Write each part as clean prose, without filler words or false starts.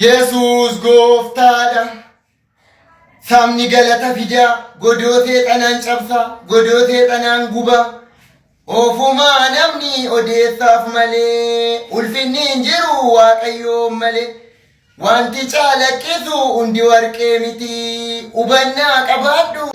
Yesuus gooftaadha. Sabni galata fidaa, godoo seexanaan cabsaa, godoo seexanaan gubaa. Ofumaa namni odeessaaf malee, ulfinni hin jiru Waaqayyoon malee. Wanti calaqqisu hundi warqee miti, hubannaa qabaadhu.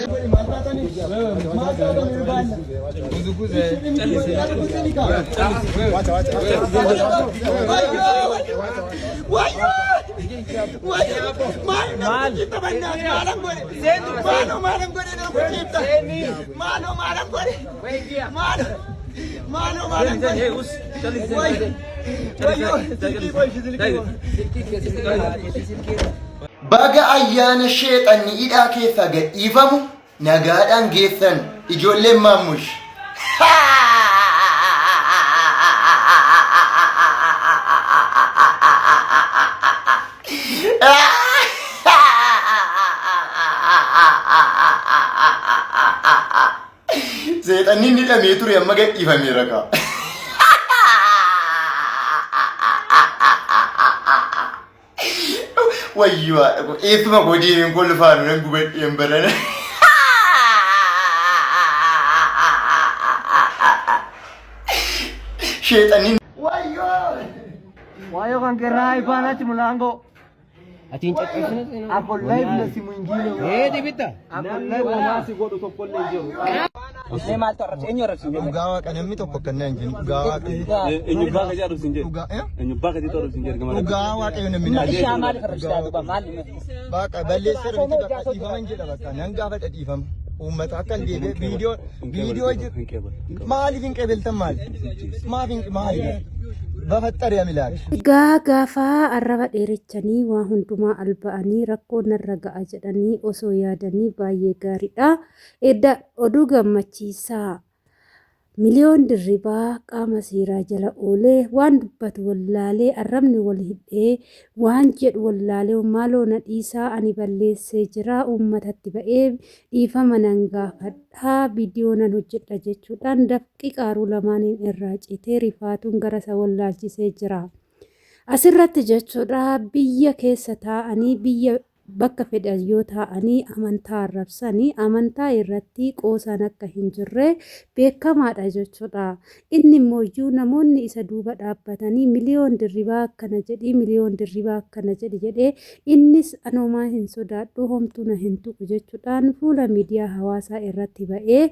Baga ayyaana sheexanni hidhaa keessaa gad dhiifamu nagaadhaan geessan ijoolleen Maammush. Seexanni inni hidhamee ture amma gad dhiifameera kaa. Wayyoo haadha koo eessuma koo deemeen kolfaanu nan gubadheen barana. Sheexanni. Wayyoo! Wayo kan kerai bana chimulango. Ati hin caccabsine. Ako live na si mwingine. Ee dibitta. Ako live na si godhu tokkollee hin jiru. Dhugaa waaqa namni tokko akka naan jennu dhugaa waaqa. Eenyubbaa ka jedhu sin jedhu. Dhugaa eh? Eenyubbaa ka jedhu sin jedhu. Dhugaa waaqayyo namni naan jedhu. Baqa balleesseera miti bakka dhiifaman jedha bakka nan gaafadha dhiifama. Uummata akka hin deebi'e viidiyoo viidiyoo jiru. Maaliif hin qeebeltan maali? Maaf hin maali? Bafaxxari amilaak. Egaa gaafa arraba dheerechanii waa hundumaa alba'anii rakkoo narra ga'a jedhanii osoo yaadanii baay'ee gaariidha. Edda oduu gammachiisaa Miliyoon Dirribaa qaama seeraa jala oolee waan dubbatu wallaalee arrabni wal hidhee waan jedhu wallaalee maaloo na dhiisaa ani balleessee jira uummatatti ba'ee dhiifama nan gaafadha viidiyoo nan hojjedha jechuudhaan dafqi qaaruu lamaaniin irraa citee rifaatuun gara isa wallaalchisee jira. Asirratti jechuudha biyya keessa taa'anii biyya Bakka fedhan yoo taa'anii amantaa arrabsani amantaa irratti qoosaan akka hin jirre beekamaadha jechuudha. Inni immooyyuu namoonni isa duuba dhaabbatanii Miliyoon Dirribaa akkana jedhi, Miliyoon Dirribaa akkana jedhi jedhee innis an homaa hin sodaadhu homtuu na hin tuqu jechuudhaan fuula miidiyaa hawaasaa irratti ba'ee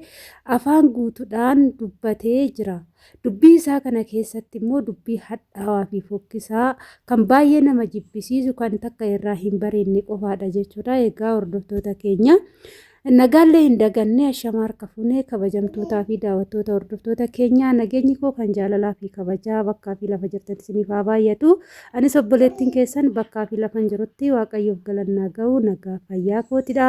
afaan guutuudhaan dubbatee jira. Dubbii isaa kana keessatti immoo dubbii hadhaawaa fi fokkisaa kan baay'ee nama jibbisiisu kan takka irraa hin bareedne qofaadha jechuudha. Egaa hordoftoota keenya nagaallee hin daganne ashama harka fuunee kabajamtootaa fi daawwattoota hordoftoota keenyaa nageenyi koo kan jaalalaa fi kabajaa bakkaa fi lafa jirtan isiniif haa baay'atu. Anis obboleettiin keessan bakkaa fi lafan jirutti Waaqayyoof galannaa ga'u nagaa fayyaa kootidha.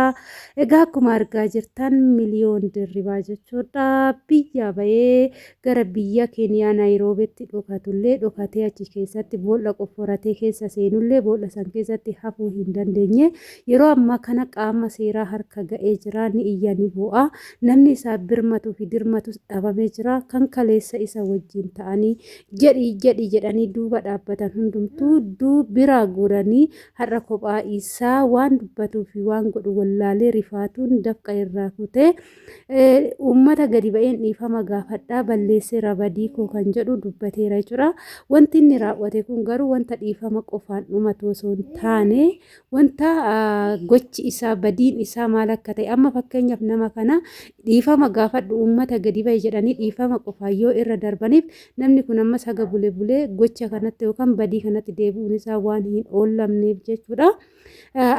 Egaa akkuma argaa jirtan Miliyoon Dirribaa jechuudha biyyaa ba'ee gara biyya Keeniyaa Naayiroobitti dhokatullee dhokatee achi keessatti boolla qofforatee keessa seenullee boolla san keessatti hafuu hin dandeenye. Yeroo ammaa kana qaama seeraa harka ga'ee jira ni iyya ni boo'a. Namni isaaf birmatuu fi dirmatus dhabamee jira. Kan kaleessa isa wajjin ta'anii jedhi jedhi jedhanii duuba dhaabbatan hundumtuu duu bira goranii har'a kophaa isaa waan dubbatuu fi waan godhu wallaalee rifaatuun dafqa irraa kutee uummata gadi ba'een dhiifama gaafadhaa balleesseera badii koo kan jedhu dubbateera jechuudha. Wanti inni raawwate kun garuu wanta dhiifama qofaan dhumatu osoo hin taane wanta gochi isaa badiin isaa maal akka ta'e amma fakkeenyaaf nama kana dhiifama gaafadhu uummata gadi ba'i jedhanii dhiifama qofaan yoo irra darbaniif namni kun ammas haga bule bulee gocha kanatti yookaan badii kanatti deebi'uun isaa waan hin oollamneef jechuudha.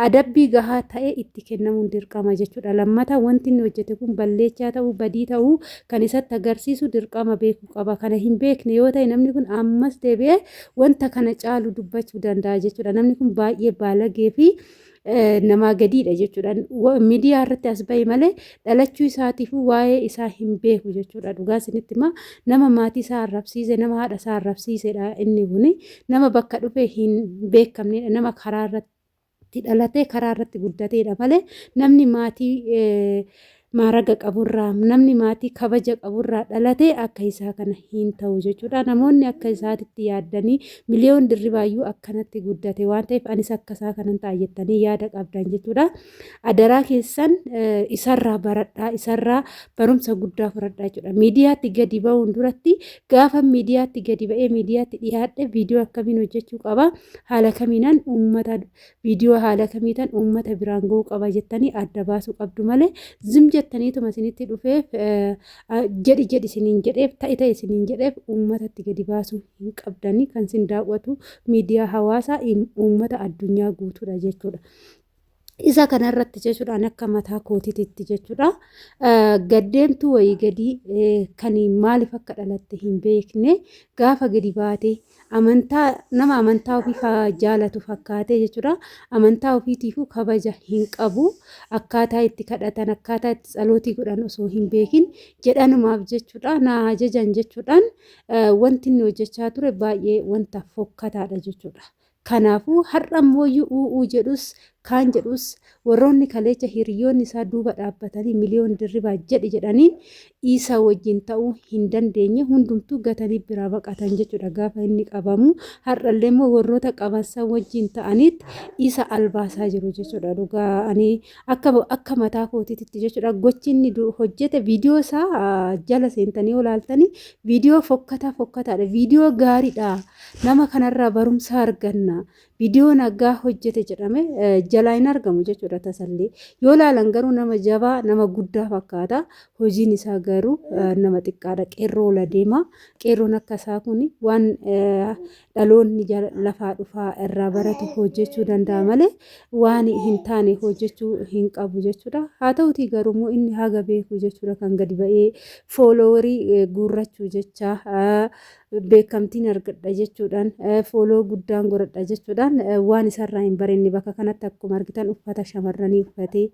Adabbii gahaa ta'e itti kennamuun dirqama jechuudha. Lammata wanti inni hojjete kun balleechaa ta'uu badii ta'uu kan isatti agarsiisu dirqama beekuu qaba. Kana hin beekne yoo ta'e namni kun ammas deebi'ee wanta kana caalu dubbachuu danda'a jechuudha. Namni kun baay'ee baalagee fi namaa gadiidha jechuudha. Miidiyaa irratti as bahe malee dhalachuu isaatiifuu waa'ee isaa hin beeku jechuudha. Dhugaa isinitti himaa nama maatii isaa arrabsiise, nama haadha isaa arrabsiisedha inni kuni. Nama bakka dhufe hin beekamnedha. Nama karaa irratti dhalatee karaa irratti guddateedha malee namni maatii Maaraga qaburraa, namni maatii kabaja qaburraa dhalate akka isaa kana hin ta'u jechuudha. Namoonni akka isaatitti yaaddanii Miliyoon Dirribaayyuu akkanatti guddate waan ta'eef anis akka isaa kanan ta'a jettanii yaada qabdan jechuudha. Adaraa keessan isarraa baradhaa, isarraa barumsa guddaa fudhadhaa jechuudha. Miidiyaatti gadi ba'uun duratti gaafa miidiyaatti gadi ba'ee miidiyaatti dhiyaadhe viidiyoo akkamiin hojjechuu qaba, haala kamiinan uummata viidiyoo haala kamiitan uummata biraan ga'uu qaba jettanii adda baasuu qabdu malee zim jettaniituma isinitti dhufeef jedhi jedhi isiniin jedheef ta'i ta'i isiniin jedheef uummatatti gadi baasuu hin qabdanii kan isin daawwatu miidiyaa hawaasaa uummata addunyaa guutuudha jechuudha. Isa kanarratti jechuudhaan akka mataa kootiitti jechuudha. Gaddeemtuu wayii gadii kan maaliif akka dhalatte hin beekne gaafa gadi baate amantaa nama amantaa ofii jaalatu fakkaatee jechuudha. Amantaa ofiitiifuu kabaja hin qabu. Akkaataa itti kadhatan akkaataa itti tsalootii godhan osoo hin beekin jedhanumaaf jechuudha. Na ajajan jechuudhaan wanti inni hojjechaa ture baay'ee wanta fokkataadha jechuudha. Kanaafuu har'a ammooyyuu u'uu jedhus kaan jedhus warroonni kaleecha hiriyoonni isaa duuba dhaabbatanii Miliyoon Dirribaa jedhi jedhaniin isa wajjin ta'uu hin dandeenye hundumtuu gatanii biraa baqatan jechuudha gaafa inni qabamu. Har'allee immoo warroota qaban san wajjin ta'aniit isa albaasaa jiru jechuudha. Dhugaa ani akka akka mataa kootiitti jechuudha gochi inni hojjete viidiyoo isaa jala seentanii olaaltanii viidiyoo fokkataa fokkataadha viidiyoo gaariidha nama kanarraa barumsa arganna viidiyoo nagaa hojjete jedhame jalaa hin argamu jechuudha tasallee yoo laalan garuu nama jabaa nama guddaa fakkaata hojiin isaa garuu nama xiqqaadha qeerroo ola deema qeerroon akka isaa kun waan dhaloonni lafaa dhufaa irraa baratu hojjechuu danda'a malee waan hin taane hojjechuu hin qabu jechuudha. Haa ta'utii garuu immoo inni haga beeku jechuudha kan gadi ba'ee fooloowarii guurrachuu jecha beekamtiin argadha jechuudhaan fooloo guddaan godhadha jechuudhaan waan isarraa hin barenne bakka kanatti akkuma argitan uffata shamarranii uffatee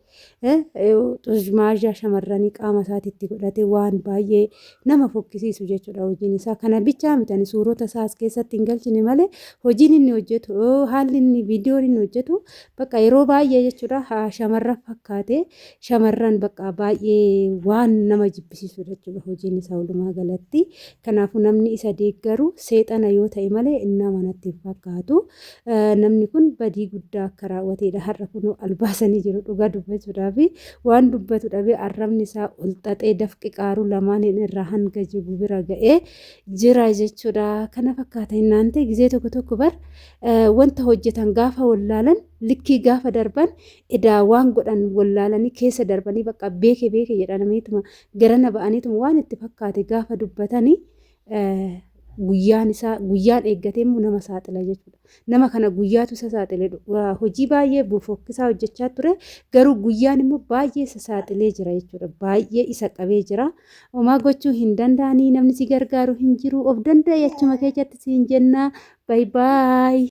xuzmaazhaa shamarranii qaama isaatitti godhate waan baay'ee nama fokkisiisu jechuudha hojiin isaa. Kana bichaa miti ani suurota isaa as keessatti hin galchine malee hojiin inni hojjetu haalli inni viidiyoon inni hojjetu bakka yeroo baay'ee jechuudha shamarran fakkaate shamarran bakka baay'ee waan nama jibbisiisu jechuudha hojiin isaa walumaa galatti. Kanaafuu namni isa deeggaru seexana yoo ta'e malee nama natti hin fakkaatu. Namni kun badii guddaa akka raawwateedha. Har'a kunoo albaasanii jiru dhugaa dubbachuudhaaf waan dubbatu dhabee arrabni isaa ol xaxee dafqi qaaruu lamaaniin irraa hanga jigu bira ga'ee jira jechuudha. Kana fakkaata innaan ta'e gizee tokko tokko bar wanta hojjetan gaafa wallaalan likkii gaafa darban edaa waan godhan wallaalanii keessa darbanii bakka beeke beeke jedhaniituma garana ba'aniituma waan itti fakkaate gaafa dubbatanii guyyaan isaa guyyaan eeggatee immoo nama saaxila jechuudha. Nama kana guyyaatu isa saaxile hojii baay'ee fokkisaa hojjechaa ture garuu guyyaan immoo baay'ee isa saaxilee jira jechuudha. Baay'ee isa qabee jira. Homaa gochuu hin danda'anii namni si gargaaru hin jiru of danda'e achuma keessatti siin jenna. Baay baay.